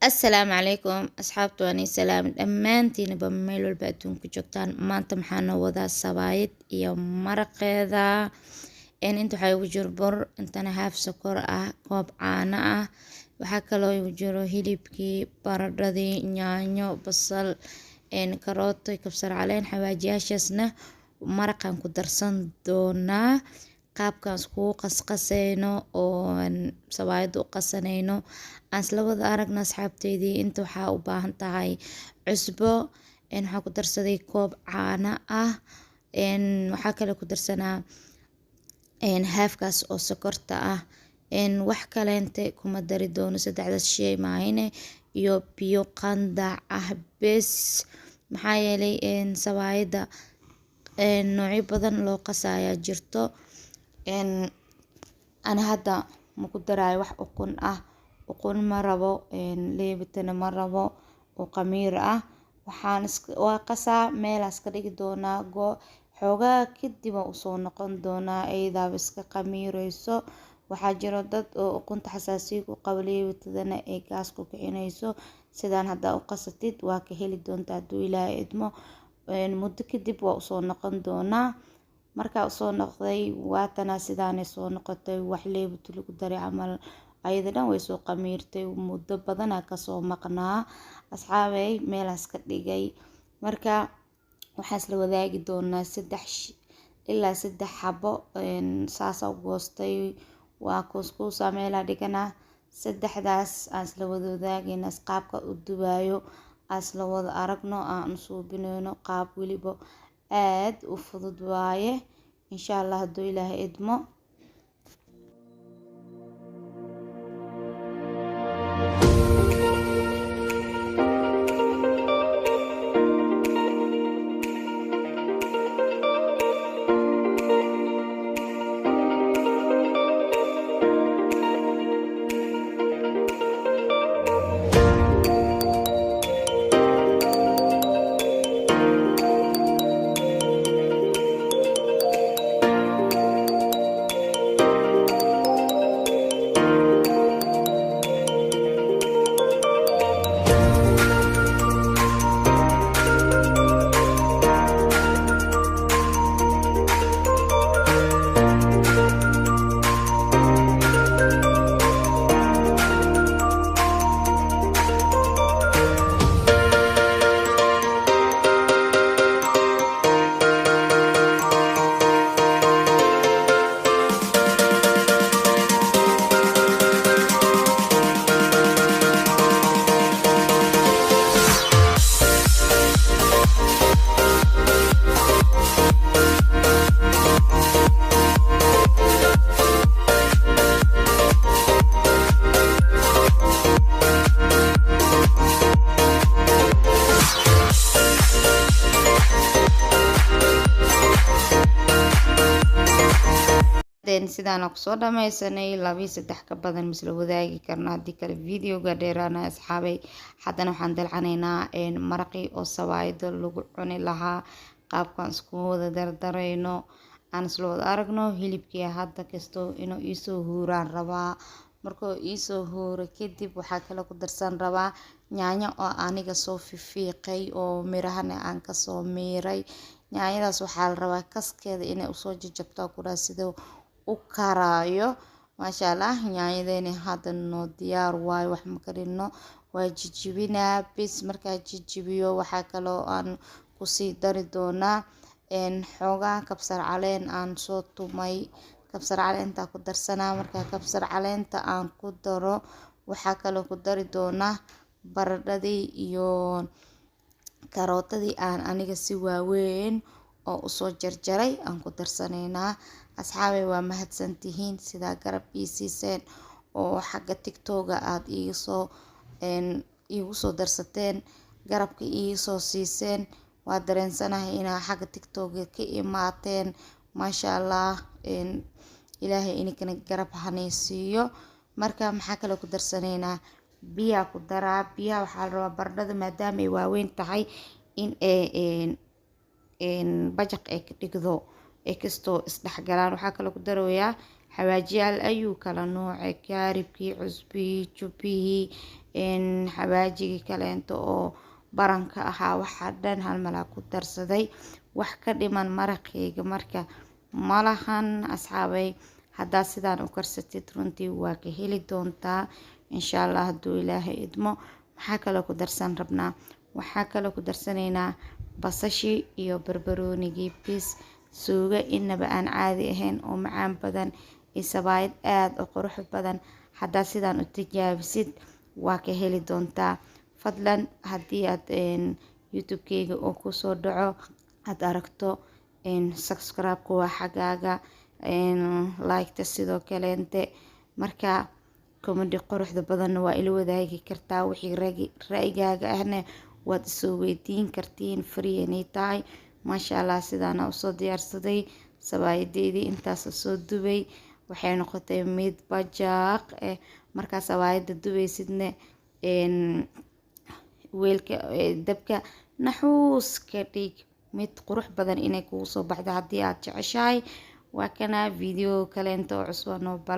Assalaamu calaykum asxaabta, waan ii salaam dhammaantiinaba meel walba adduunka joogtaan. Maanta maxaa noo wadaa? Sabaayad iyo maraqeeda. Inta waxaa igu jiro bur, intana haaf sokor ah, koob caano ah. Waxaa kaloo igu jiro hilibkii, baradhadii, yaanyo, basal, karooto, kabsar caleen. Xawaajiyaashaasna maraqaan ku darsan doonaa. Qaabkaan iskugu qasqaseyno oo sabaayadda u qasanayno aan isla wada aragno, asxaabteydii. Inta waxaa u baahan tahay cusbo. Waxaa ku darsaday koob caano ah. Waxaa kale ku darsanaa haafkaas oo sokorta ah. Wax kaleente kuma dari doono, saddexdaas shay maahine, iyo biyo qandac ah bes. Maxaa yeelay sabaayadda noocyo badan loo qasayaa jirto. Ani hadda maku daraayo wax ukun ah. Ukun ma rabo, leebitana ma rabo oo qamiir ah. Waxaan waa qasaa, meelaa iska dhigi doonaa. Go xoogaa kadib waan usoo noqon doonaa, iyadaaba iska qamiireyso. Waxaa jiro dad oo ukunta xasaasiya ku qabo, leebitadana ay gaas ku kicinayso. Sidaan haddaa u qasatid waa ka heli doontaa hadduu Ilaahay idmo. Muddo kadib waa usoo noqon doonaa. Markaa usoo noqday, waatana sidaanay soo noqotay. Wax leebito lagu daray camal, ayada dhan way soo qamiirtay. Muddo badanaa kasoo maqnaa, asxaabey, meelaas ka dhigay. Marka waxaa isla wadaagi doonaa saddex ilaa saddex xabo saasa u goostay. Waa kuuskuusa, meelaa dhiganaa. Saddexdaas aan isla wada wadaagayna. Qaabka u dubaayo aan isla wada aragno, aan u suubinayno. Qaab weliba aad u fudud waaye, insha Allah, hadduu Ilaahay idmo. Sidaana kusoo dhameysanay. Labiyo saddex ka badan misla wadaagi karna, haddii kale videoga dheeraana, asxaabay. Haddana waxaan dalcanaynaa maraqii oo sabaayada lagu cuni lahaa. Qaabkaan iskugu wada dardarayno aan isla wada aragno. Hilibkii hadda kasto inuu iisoo huuraan rabaa. Markuu iisoo huuro kadib, waxaa kale ku darsan rabaa yaanyo oo aniga soo fifiiqay oo mirahana aan kasoo miiray. Yaanyadaas waxaa la rabaa kaskeeda inay usoo jajabto kudhaa sida u karaayo. Maasha Allah, yaanyadeeni hadda noo diyaar waayo. Wax ma karino, waa jijibinaa bis. Markaa jijibiyo, waxaa kaloo aan kusii dari doonaa xoogaa kabsar caleen aan soo tumay. Kabsar caleentaa ku darsanaa. Markaa kabsar caleenta aan ku daro, waxaa kaloo ku dari doonaa baradhadii iyo karootadii aan aniga si waaweyn oo usoo jarjaray aan ku darsanaynaa. Asxaabay, waa mahadsantihiin sidaa garab ii siiseen oo xagga TikToga aada iigasoo iigu soo darsateen, garabka iigasoo siiseen. Waa dareensanahay inaa xagga TikToga ka imaateen. Maasha Allah, Ilaahay ininkana garab hanaysiiyo. Marka maxaa kaloo ku darsanaynaa? Biyaa ku daraa. Biyaha waxaa la rabaa baradhada, maadaama ay waaweyn tahay, in ay bajaq ay ka dhigdo, ay kastoo isdhexgalaan. Waxaa kaloo ku darayaa xawaajiyaal ayuu kala nooce: kaaribkii, cusbihii, jubbihii, Xawaajigii kaleento oo baranka ahaa, waxaa dhan hal malaa ku darsaday. Wax ka dhiman maraqeyga marka malahan, asxaabay. Haddaa sidaan u karsatid, runtii waa ka heli doontaa, insha Allah, hadduu Ilaahay idmo. Maxaa kaloo ku darsan rabnaa? Waxaa kaloo ku darsanaynaa basashii iyo barbaroonigii bis. Suugo inaba aan caadi ahayn oo macaan badan iyo sabaayad aada u qurux badan, haddaa sidaan u tijaabisid, waa ka heli doontaa. Fadlan, haddii aad YouTube-keyga oo kusoo dhaco aad aragto, subscribe-ka waa xaggaaga, like-ta sidoo kaleente. Marka comment quruxda badanna waa ila wadaagi kartaa, wixii ra'yigaaga ahna waad isoo weydiin kartiin, free inay tahay. Maasha Allah, sidaana usoo diyaarsaday sabaayadeydii, intaasa soo dubay. Waxay noqotay mid bajaaq eh. Markaa sabaayada dubaysidne, weelka dabka naxuus ka dhig, mid qurux badan inay kugu soo baxdo haddii aad jeceshahay. Waa kana video kaleento oo cusub noo bala.